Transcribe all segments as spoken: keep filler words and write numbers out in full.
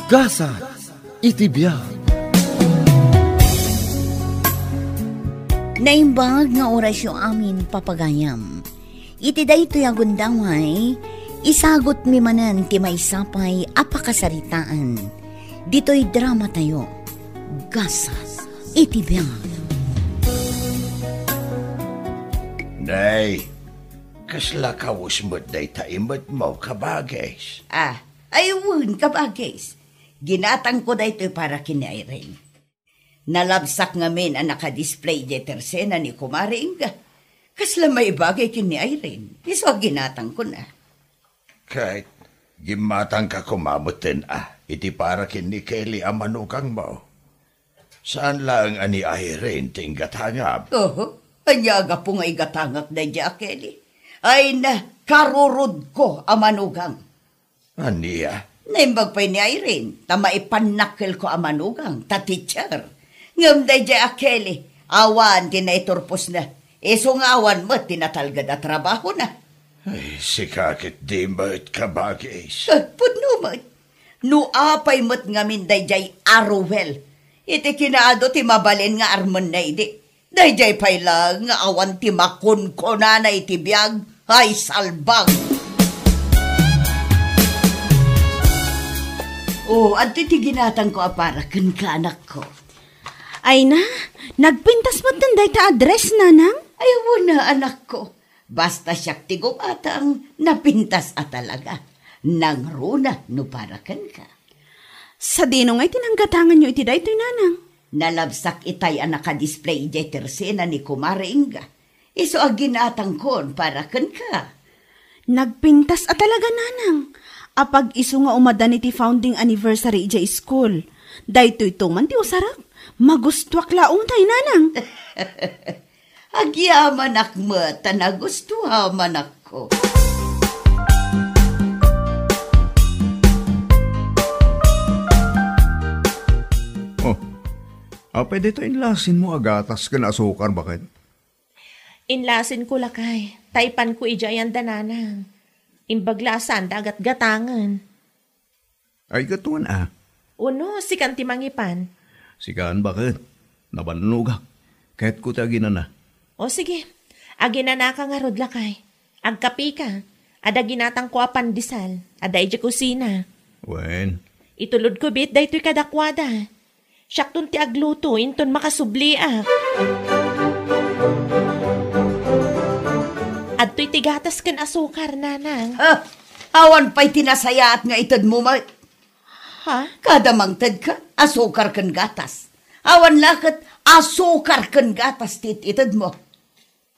Gasat iti biag. Naimbag nga orasyo amin, papagayam. Iti daytoy a gundaway, isagutmi manen ti maysa pay a pakasaritaan. Ditoy dramatayo, Gasat iti biag. Nay, kasla kawes met dayta imetmo, kabagis? Ah, ay wen, kabagis. Ginatangko daytoy para ken ni Irene. Nalabsak ngamin a nakadisplay idiay tersena ni Kumare Inga. Kasla maibagay ken ni Irene. Isu a ginatangkon a. Ket gimmatangka koma metten a iti para ken ni Kelly a manugangmo. Saan laeng a ni Irene ti inggatangam. Oho, ania a gapu nga igatangak daydiay a Kelly? Ay na, karurodko a manugang. Ania? Naimbag pay ni Irene, ta maipannakkelko a manugang, ta teacher. Ngem daydiay a Kelly, awan ti naiturposna. Isu nga awan met ti natalged a trabahona. Ay, sika ket di met, kabagis. Eh, pudno met. No apay met ngamin daydiay a Ruel, iti kinaadu ti mabalin nga armenna idi. Daydiay pay laeng nga awan ti makunkunana iti biag, ay salbag! Oh, adtoy ti ginatangko a para kenka, anakko. Ay na, nagpintas met dayta a dress, nanang? Ay, wen a, anakko. Basta siak ti gumatang, napintas a talaga. Nangruna no para kenka. Sadino ngay ti nanggatanganyo iti daytoy, nanang? Nalabsak itay a nakadisplay idiay tersena ni Kumare Inga. Isu a ginatangkon para kenka. Nagpintas a talaga, nanang. Apag isu nga umadan iti founding anniversary idiay school. Daytoy to man ti usarek. Magustuak la unay, nanang. Agyamanak met ta nagustuaman, anakko. Oh, apay daytoy inlasinmo a gatas ken asukar, baket? Inlasinko, lakay. Ta ipanko idiay anda, nanang. Imbag la a saanda a gatgatangen. Ay, gatuan a. Uno, sikan ti mangipan. Sikan, baket? Nabannogak. Kayatko ti aginana. O, sige. Aginanaka ngarud, lakay. Agkapika. Adda ginatangko a pandesal. Adda idiay kusina. Wen. Itulodko met daytoy kadakuada. Siakton ti agluto, inton makasubliak. Adtoy ti gatas ken asukar, nanang. Ah, awan pay ti nasayaat nga itedmo met. Ha? Kada mangtedka, asukar ken gatas. Awan la ket asukar ken gatas ti it-itedmo.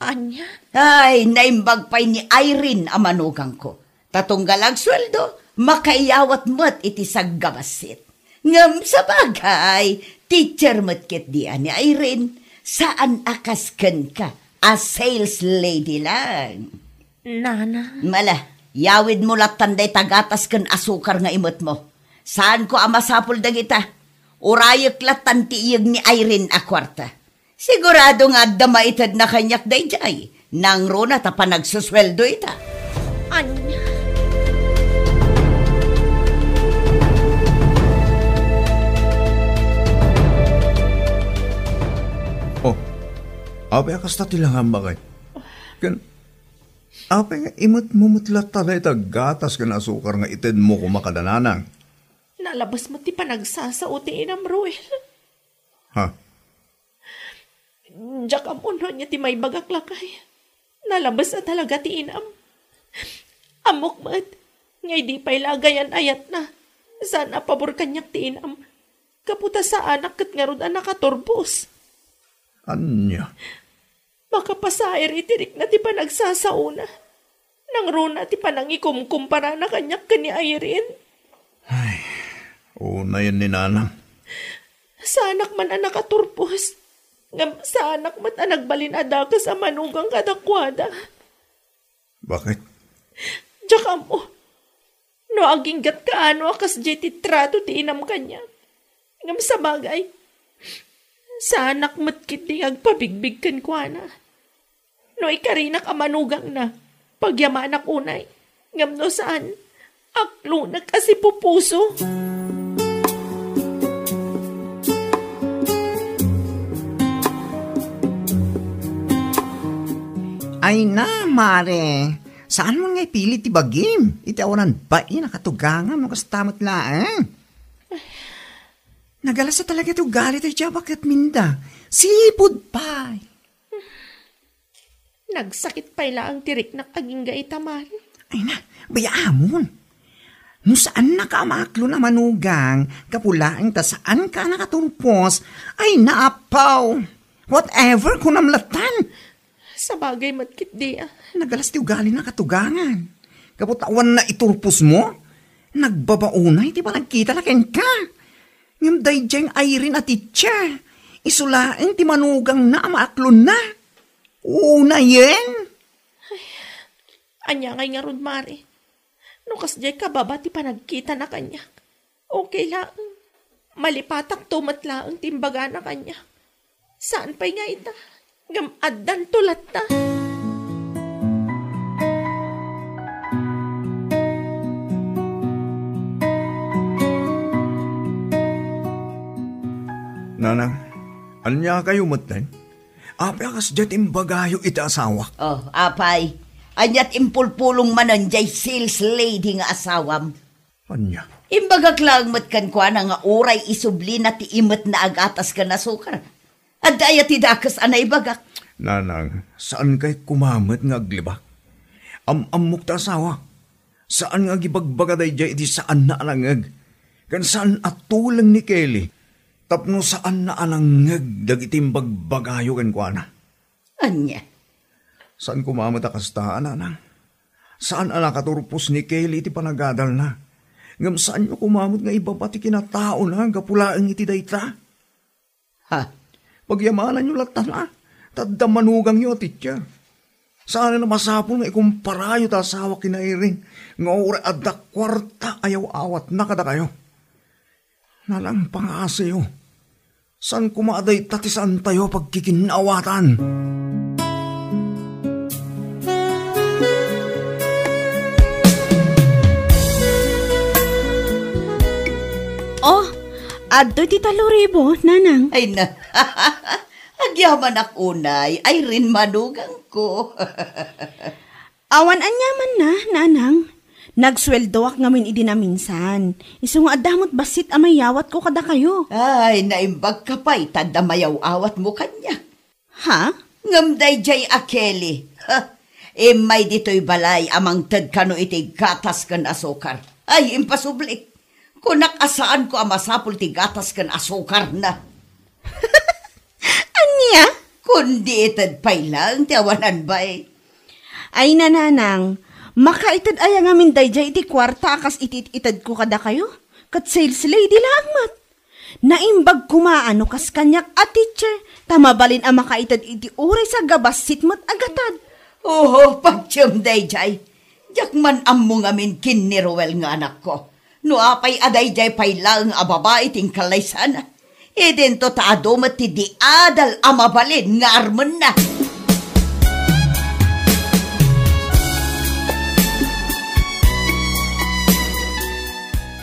Ania? Ay, naimbag pay ni Irene a manugangko. Ta tunggal agsueldo, makaiyawat met iti saggabassit. Ngem sabagay, teacher met ketdi a ni Irene, saan a kas kenka a sales lady lang. Nana. Mala, yawidmo lattan dayta gatas ken asukar nga imetmo. Saanko a masapul dagita. Urayek lattan ti iyeg ni Irene a kuarta. Sigurado nga adda maitedna kaniak daydiay. Nangruna ta panagsusueldo ita. Ania? Oh, apay a kasta ti langam, baket? Ken, apay nga imetmo met latta dayta gatas ken asukar nga itedmo koma kada nanang? Nalabes met ti panagsasao ti inam, Ruel. Ha? Diak ammo no ania ti maibagak, lakay. Nalabes a talaga ti inam. Ammok met, nga idi pay la agayan-ayatna, saan a pabor kaniak ti inam. Gapu ta saanak ket ngarud a nakaturpos. Ania? Makapasair iti rikna ti panagsasaona. Nangruna ti panangikumkumparana kaniak ken ni Irene. Ay, unayen ni nanang. Saanak man a nakaturpos. Ngem saanak met a nagbalin a dakes a manugang kadakuada. Baket? Diak ammo. No aginggatka ano a kasdiay ti trato ti inam kaniak. Ngem sabagay, saanak met ketdi nga agpabigbig kenkuana. No ikarinak a manugangna, pagyamanak unay. Ngem no saan, aklonek a sipupuso. Ay na, Mare. Saanmon nga ipili ti bagim? Iti awanan bain a katugangam no kasta met laeng. Nagalas a talaga ti ugali daydiay a baket, Minda. Sipud pay. Nagsakit pay laeng ti riknak agingga ita, Mare. Ay na, bayaamon. No saannaka a maaklon a manugang, gapu laeng ta saanka a nakaturpos, ay na, apaw. Whatever, kunam latan. Sabagay met ketdi a. Nagalas ti ugalina a katugangan. Gapu ta awan naiturposmo, nagbabaonay ti panagkitana kenka. Ngem daydiay nga Irene a teacher, isu laeng ti manugangna a maaklonna. Unayen? Ania ngay ngarud, Mare? No kasdiay kababa ti panagkitana kaniak, okay laeng. Malipatakto met laeng ti imbagana kaniak. Saan pay nga ita, ngem addanto latta. Nanang, ania kayo metten? Apay a kasdiay ti imbagayo iti asawak? Oh, apay, ania ti impulpulong manen jay sales lady nga asawam? Ania? Imbagak laeng met kenkuana nga uray isublina ti imetna a gatas ken asukar. Adda aya ti dakes a naibagak? Nanang, saan kay kumamet nga aglibak? Am-ammok ta asawa. Saan nga agibagbaga daydiay iti saanna a nangngeg. Ken saan a tuleng ni Kelly tapno saanna a nangngeg dagiti imbagbagayo kenkuana. Ania? Saan koma met a kasta, nanang. Saan a nakaturpos ni Kelly iti panagadalna. Ngem saanyo koma met nga ibaba ti kinataona gapu laeng iti dayta. Ha? Pagyamananyo latta, ta adda manugangyo a teacher. Saan a masapul nga ikumparayo ta asawa ken ni Irene nga uray adda kuarta a yaw-awatna kadakayo. Nanang, pangaasiyo. Saan koma a dayta ti saantayo a pagkikinnaawatan? Oh, adtoy ti taloribo, nanang. Ay na. Agyamanak unay, Irene, manugangko. Awan aniamanna, nanang. Nagsueldoak ngamin idi naminsan. Isu nga adda met bassit a mayawatko kadakayo. Ay, naimbagka pay ta adda mayaw-awatmo kaniak. Ha? Ngem daydiay a Kelly, ha? Immay ditoy balay a mangted kano iti gatas ken asukar. Ay, impasubli. Kunak a saanko a masapul ti gatas ken asukarna. Ania? Kundi ited pay laeng ti awanan bain. Ay, nanang, makaited aya ngamin daydiay iti kuarta a kas iti it-itedko kadakayo? Ket sales lady laeng met. Naimbag koma a no kas kaniak a teacher, ta mabalin a makaited iti uray sa gabassit met a gatad. Oho, patiem daydiay. Diak man ammo ngamin ken ni Roel nga anakko. No apay a daydiay pay laeng a babai ti inkalaysana, idinto ta adu met ti diadal a mabalin nga armenna.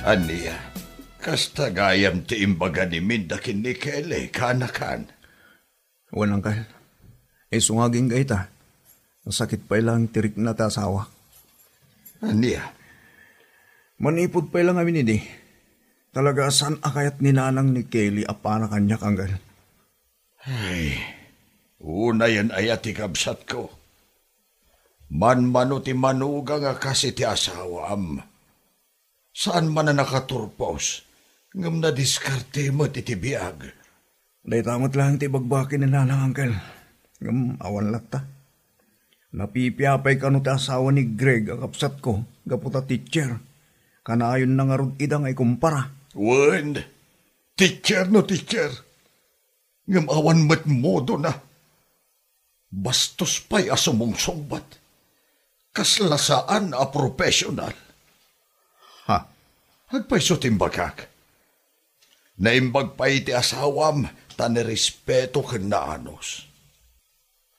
Ania, kasta gayam ti imbaga ni Minda ken ni Kelly, kaanakan? Wen, Angkel. Isu nga agingga ita, nasakit pay laeng ti rikna ti asawa. Ania? Manipud pay laeng amin idi, talaga a saan a kayat ni nanang ni Kelly a para kaniak, Angkel. Ay, unayen aya ti kabsatko. Manmano ti manugang a kas iti asawam. Saan man a nakaturpos, ngem nadiskarte met iti biag. Dayta met laeng ti ibagbaki ni nanang, Angkel. Ngem awan latta. Napipiapay kano ti asawa ni Greg a kabsatko gapu ta teacher. Kanayonna ngarud ida nga ikumpara. Wen, teacher no teacher. Ngem awan met modona. Bastos pay a sumungsungbat. Kasla saan a professional. Ha? Agpayso ti imbagak. Naimbag pay ti asawam ta nirespeto ken naanus.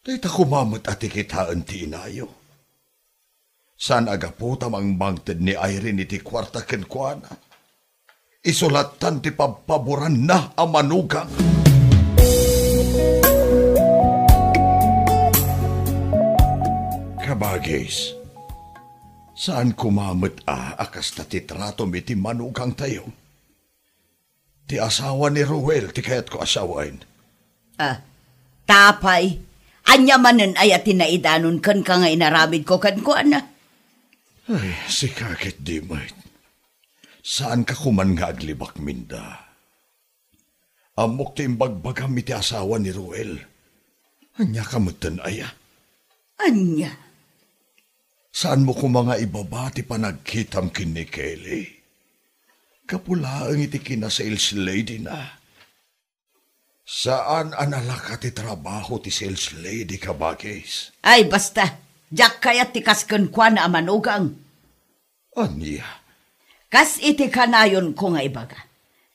Dayta koma met a ti kitaen ti inayo. Saan a gapu ta mangmangted ni Irene iti kuarta kenkuana. Isu lattan ti pabpaboranna a manugang. Gis, saan koma met a, a kasta ti tratom iti manugangtayo? Ti asawa ni Ruel ti kayatko a sawen. Ah, ta apay, ania manen aya ti naidanon kenka nga inaramidko kenkuana? Ay, sika ket di met. Saanka koman nga aglibak, Minda. Ammok ti imbagbagam iti asawa ni Ruel. Ania ka metten aya? Ania? Saanmo koma nga ibaba ti panagkitam ken ni Kelly? Gapu laeng iti kina-sales lady na. Saan a nalaka ti trabaho ti sales lady, kabagis. Ay, basta. Diak kayat ti kas kenkuana a manugang. Ania? Kas iti kanayonko nga ibaga,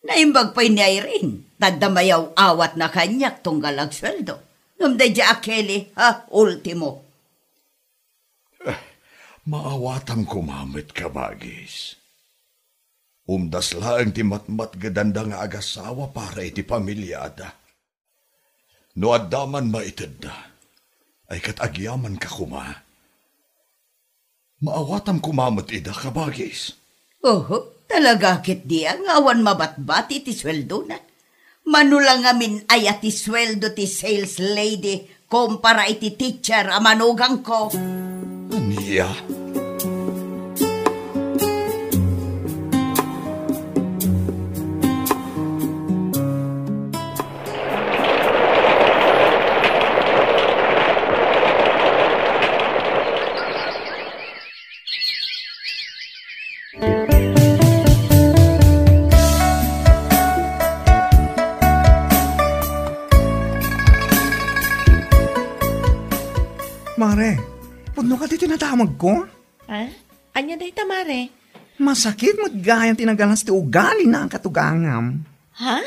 naimbag pay ni Irene, ta adda mayaw-awatna kaniak tunggal agsueldo. Ngem daydiay a Kelly, ha, ultimo. Eh, maawatam koma met, kabagis. Umdas laeng ti matmatgedanda nga agasawa para iti pamiliada. No adda man maitedda, ay ket agyamanka koma. Maawatam koma met ida, kabagis. Oho, talaga ket dia nga awan mabatbati ti sueldona. Mano la ngamin aya ti sueldo ti sales lady kumpara iti teacher a manugangko? Ania? Mare, pudno ka ti tinadamagko? Ah? Ania dayta, mare? Masakit met gayam ti nagalas ti ugalina a katugangam. Ha?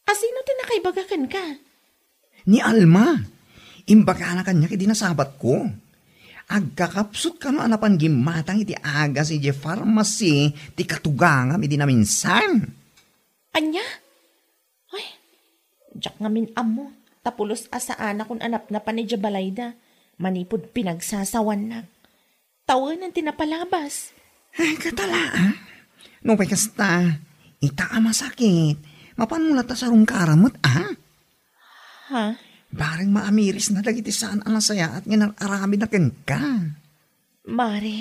Asino ti nakaibaga kenka? Ni Alma. Imbagana kaniak idi nasabatko. Agkakapsut kano a napan gimmatang iti agas idiay pharmacy ti katugangam idi naminsan. Ania? Ay, diak ngamin ammo, ta pulos a saanakon a napnapan idiay balayda, manipud pinagsasawannak. Tawenen ti napalabas. Ay, katala, ah. No pay kasta, ita a masakit, mapanmo latta sarungkaram met, ah. Ha? Bareng maamirisna dagiti saan a nasayaat nga inar-aramidna kenka. Mare.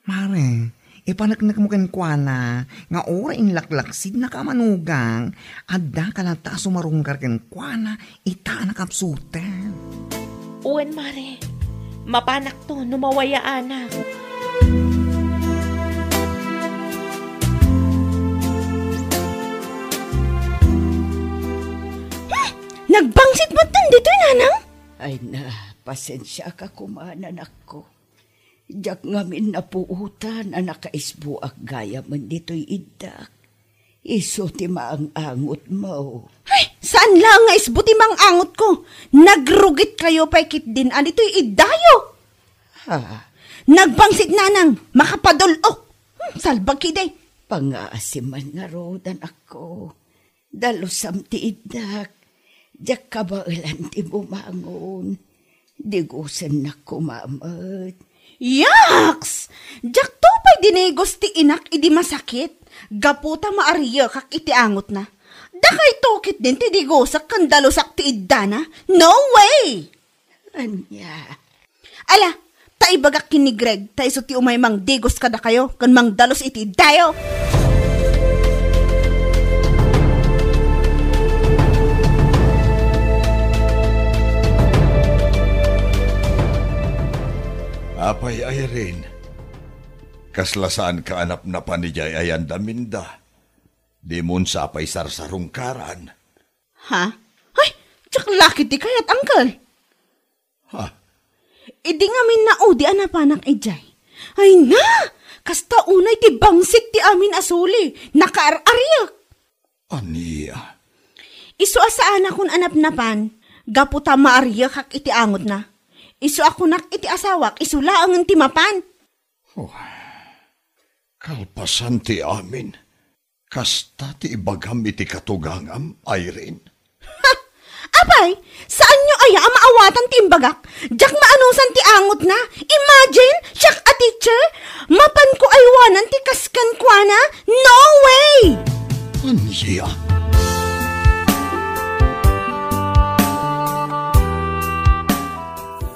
Mare, ipaneknekmo kenkuana nga uray inlaklaksidnaka a manugang, addaka latta a sumarungkar kenkuana ita a nakapsuten. Wen, mare. Mapanakto no mawayaanak. Hmm! Nagbangsit met ditoy, nanang? Ay na, pasensiaka koma, anakko. Diak ngamin napuotan a nakaisboak gayamen ditoy iddak. Isu ti maang-angotmo. Ay, saan laeng nga isbo ti maang-angotko. Nagrugitkayo pay ketdin a ditoy iddayo. Ha? Nagbangsit, nanang, makapadul-ok. Hmm, salbag ketdi. Pangaasim man ngarud, anakko. Dalusam ti iddak. Diak kabaelan ti bumangon. Digusennak koma met. Yaks! Diakto pay dinigos ti inak idi masakit, gapu ta maariekak iti angotna. Dakayto ketdin ti digosek ken dalusak ti iddana? No way! Ania? Ala, ta ibagak ken ni Greg, ta isu ti umay mangdigos kadakayo ken mangdalus iti iddayo. Apay, Irene, kasla saanka a napnapan idiay ayanda, Minda? Dimon sa pay sarsarungkaran. Ha? Ay, diak la ketdi kayat, uncle. Ha? Idi ngamin naudi a napanak idiay. Ay na! Kasta unay ti bangsit ti amin a suli. Nakaar-ariak. Ania? Isu a saanakon a napnapan, gapu ta maariekak iti angotna. Isu a kunak iti asawak, isu laengen ti mapan. Oh, kalpasan ti amin. Kasta ti ibagam iti katugangam, Irene? Ha! Apay, saanyo aya a maawatan ti imbagak? Diak maanusan ti angotna. Imagine, siak a teacher, mapanko aywanan ti kas kenkuana? No way! Ania?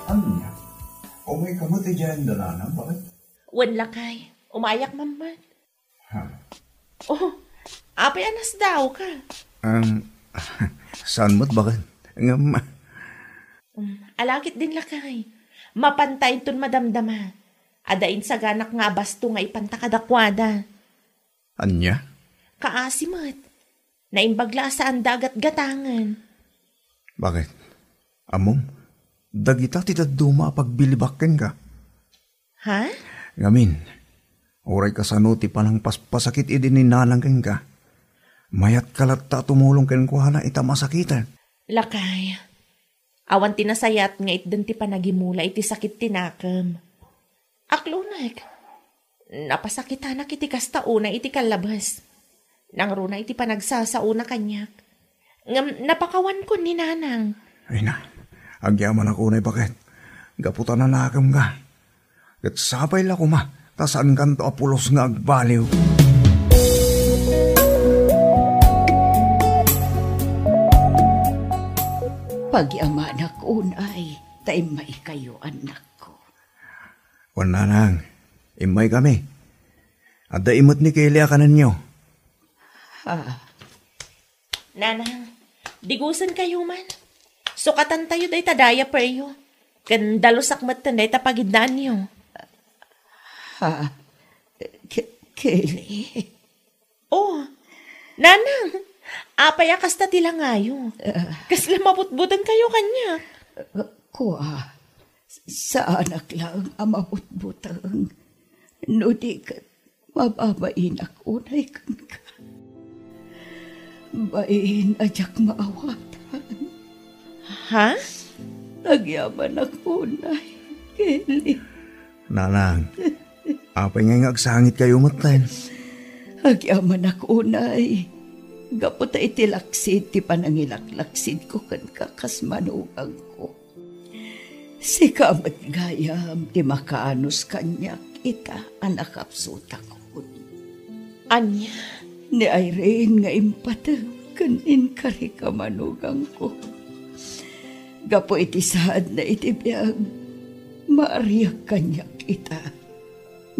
Ania? Umay ka met idiay anda, nanang, baket? Wen, lakay. Umayak man met. Ha? Oh, apay a nasdaawka? Am, saan met, baket. Ngem, mm, ala ketdin, lakay. Mapantayon madamdama. Adda insaganak nga abasto nga ipanta kadakuada. Ania? Kaasi met. Naimbag la a saanda a gatgatangen. Baket? Ammom, dagita ti dadduma a pagbilibak kenka. Ha? Ngamin, uray kasano ti panangpaspasakit idi ni nanang kenka, mayatka latta a tumulong kenkuana ita masakiten. Lakay, awan ti nasayaat nga itden ti panagimula iti sakit ti nakem. Aklonek, napasakitanak iti kasta unay iti kallabes. Nangruna iti panagsasaona kaniak. Ngem napakawankon ni nanang. Ay na, agyamanak unay, baket. Gapu ta nanakemka. Ket sapay la koma ta saankanto a pulos nga agbaliw. Pagyamanak unay ta immaykayo, annakko. Wen, nanang, immaykami. Adda imet ni Kelly a kanenyo. Ah. Nanang, digusenkayo man. Sukatantayo dayta diaperyo. Ken dalusak metten dayta pagiddaanyo. Ha? Ke-, Kelly? Oh, nanang, apay a kasta ti langayo? Ah. Kasla mabutbutengkayo kaniak? Kua, saanak laeng a mabutbuteng. No di ket, mababainak unay kenka. Bain a diak maawatan. Ha? Agyamanak unay, Kelly. Nanang, apay ngay nga agsangitkayo metten? Agyamanak unay, gapu ta iti laksid ti panangilaklaksidko kenka kas manugangko. Sika met gayam ti makaanus kaniak ita a nakapsutakon. Ania? Ni Irene nga impateg ken inkarik a manugangko. Gapu iti saadna iti biag, maariek kaniak ita.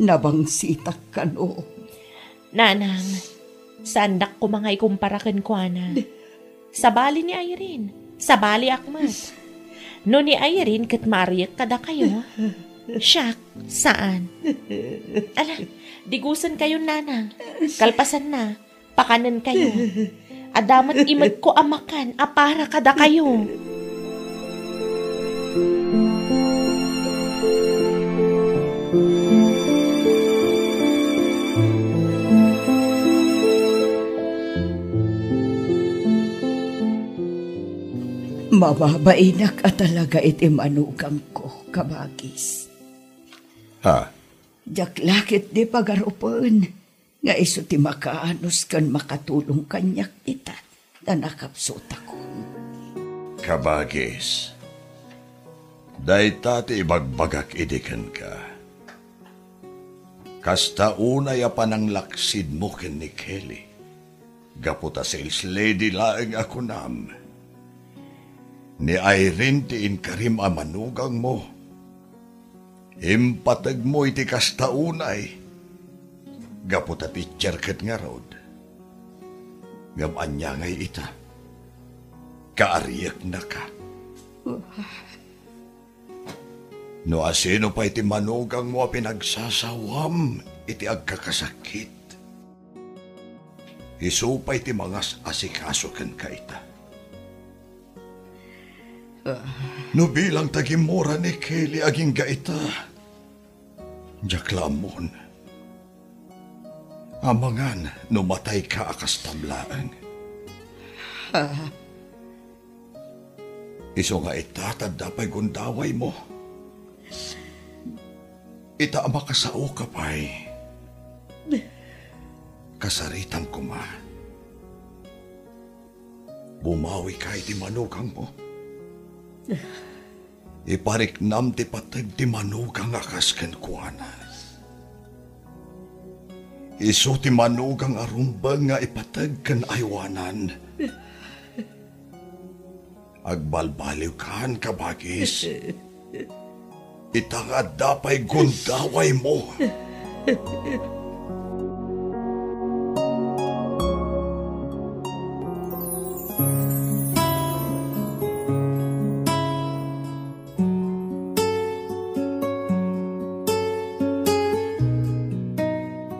Nabangsitak kano. Nanang, saandak koma nga ikumpara kenkuana. Sabali ni Irene, sabaliak met. No ni Irene ket maariek kadakayo, siak, saan. Ala, digusenkayo, nanang. Kalpasanna, pakanenkayo. Adda met imetko a makan a para kadakayo. Mababainak a talaga iti manugangko, kabagis. Ha? Diak la ketdi pagarupen nga isu ti makaanus ken makatulong kaniak ita a nakapsutakon. Kabagis, dayta ti ibagbagak idi kenka. Kasta unay a pananglaksidmo ken ni Kelly, gapu ta sales lady laeng a kunam. Ni Irene ti inkarim a manugangmo. Impategmo iti kasta unay, gapu ta teacher ket ngarud. Ngem ania ngay ita? Kaarieknaka. No asino pay ti manugangmo a pinagsasawam iti agkakasakit, isu pay ti mangas-asikaso kenka ita. Ah. No bilang ta gimmura ni Kelly agingga ita, diak la ammon. Amangan no matayka a kastam laeng. Ah. Isu nga ita, ta adda pay gundawaymo. Ita a makasaoka pay, kasaritam koma. Bumawika iti manugangmo. Ipariknam ti pateg ti manugang a kas kenkuana. Isu ti manugang a rumbeng nga ipateg ken aywanan. Agbalbaliwkan, kabagis. Ita nga adda pay gundawaymo.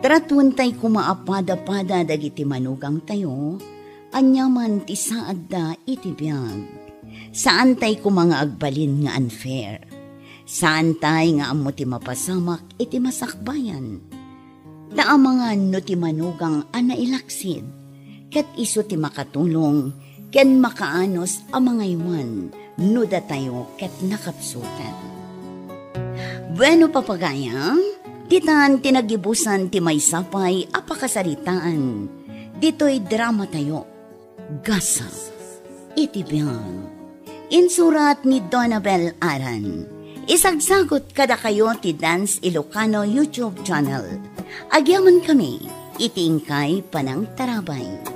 Tratuentay koma a pada-pada dagiti manugangtayo, aniaman ti saadda iti biag. Saantay koma nga agbalin nga unfair. Saantay nga ammo ti mapasamak iti masakbayan. Ta amangan no ti manugang a nailaksid, ket isu ti makatulong ken makaanus a mangaywan no datayo ket nakapsutan. Bueno, papagayam, ditan ti nagibusan ti maysa pay a pakasaritaan ditoy dramatayo, Gasat iti Biag. Insurat ni Donabel Aran. Isagsagut kadakayo ti Dance Ilocano YouTube channel. Agyamankami iti inkay panangtarabay.